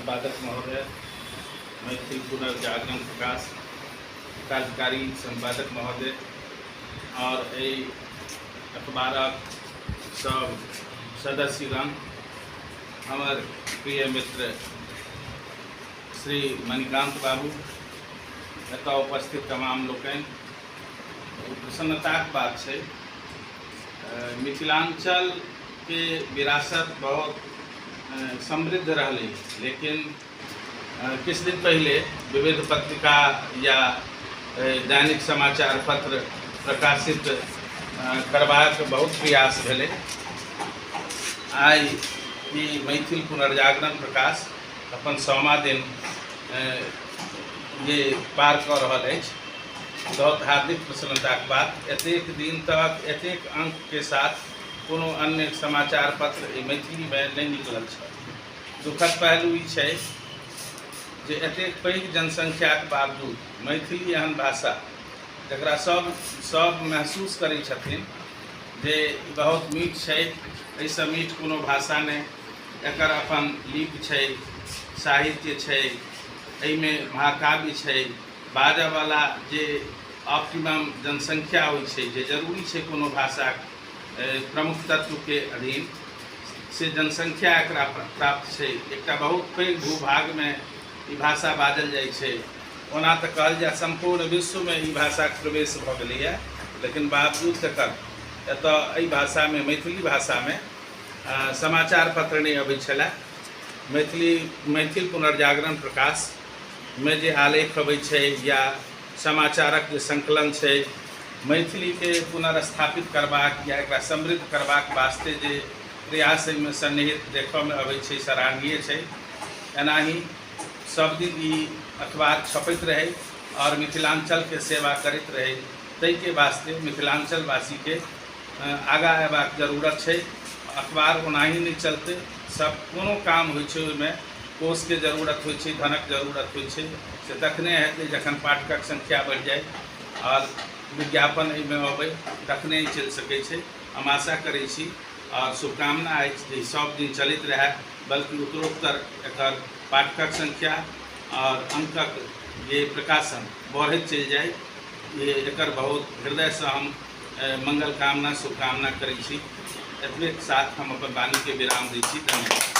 सम्पादक महोदय, मैथिल पुनर्जागरण प्रकाश कार्यकारी सम्पादक महोदय आओर एहि अखबारक सब सदस्यगण, हमर प्रिय मित्र श्री मणिकांत बाबू, एतऽ उपस्थित तमाम लोकनि, प्रसन्नताक बात छै। मिथिलाञ्चलके विरासत बहुत समृद्ध रहलै, लेकिन किछु दिन पहिले विविध पत्रिका या दैनिक समाचार पत्र प्रकाशित करबाक बहुत प्रयास भेलै। आइ ई मैथिल पुनर्जागरण प्रकाश अपन 100वां दिन जे पार कऽ रहल अछि, बहुत हार्दिक प्रसन्नताक बात। एतेक दिन तक एतेक अंकके साथ कोनो अन्य समाचार पत्र एहि मैथिलीमे नहि निकलल छल। दुखद पहलू ई छै जे एतेक पैघ जनसंख्याक बावजूद मैथिली एहन भाषा जकरा सब सब महसूस करै छथिन जे बहुत मीठ छै, एहिसँ मीठ कोनो भाषा नहि, एकर अपन लिपि छै, साहित्य छै, एहिमे महाकाव्य छै, बाजऽवला जे ऑप्टिमम जनसंख्या होइ छै, जे जरूरी छै कोनो भाषाक प्रमुख तत्वके अधीन, से जनसंख्या एकरा प्राप्त छै। एकटा बहुत पैघ भूभागमे ई भाषा बाजल जाइ छै। ओना तऽ कहल जाय सम्पूर्ण विश्वमे ई भाषाक प्रवेश भऽ गेलैए, लेकिन बावजूद तकर एतऽ एहि भाषामे, मैथिली भाषामे समाचार पत्र नहि अबै छलए। मैथिली मैथिल पुनर्जागरण प्रकाशमे जे आलेख अबै छै या समाचारक जे संकलन छै, मैथिलीके पुनर्स्थापित करबाक या एकरा समृद्ध करबाक वास्ते जे प्रयास एहिमे सन्निहित देखऽमे अबै छै, सराहनीय छै। एनाही सब दिन ई अखबार छपैत रहै आओर मिथिलाञ्चलके सेवा करैत रहै, ताहिके वास्ते मिथिलाञ्चलवासीके आगाँ अयबाक जरूरत छै। अखबार ओनाही नहि चलतै। सब कोनो काम होइ छै ओहिमे कोषके जरूरत होइ छै, धनक जरूरत होइ छै। से तखने हेतै जखन पाठकक संख्या बढ़ि जाय आओर विज्ञापन एहिमे अबै, तखने ई चलि सकै छै। हम आशा करै छी आओर शुभकामना अछि जे ई सब दिन चलैत रहए, बल्कि उत्तरोत्तर एकर पाठकक संख्या आओर अंकक जे प्रकाशन बढ़ैत चलि जाय। ये एकर बहुत हृदयसँ हम मंगल कामना, शुभकामना करै छी। एतबे साथ हम अपन वाणीके विराम दै छी। धन्यवाद।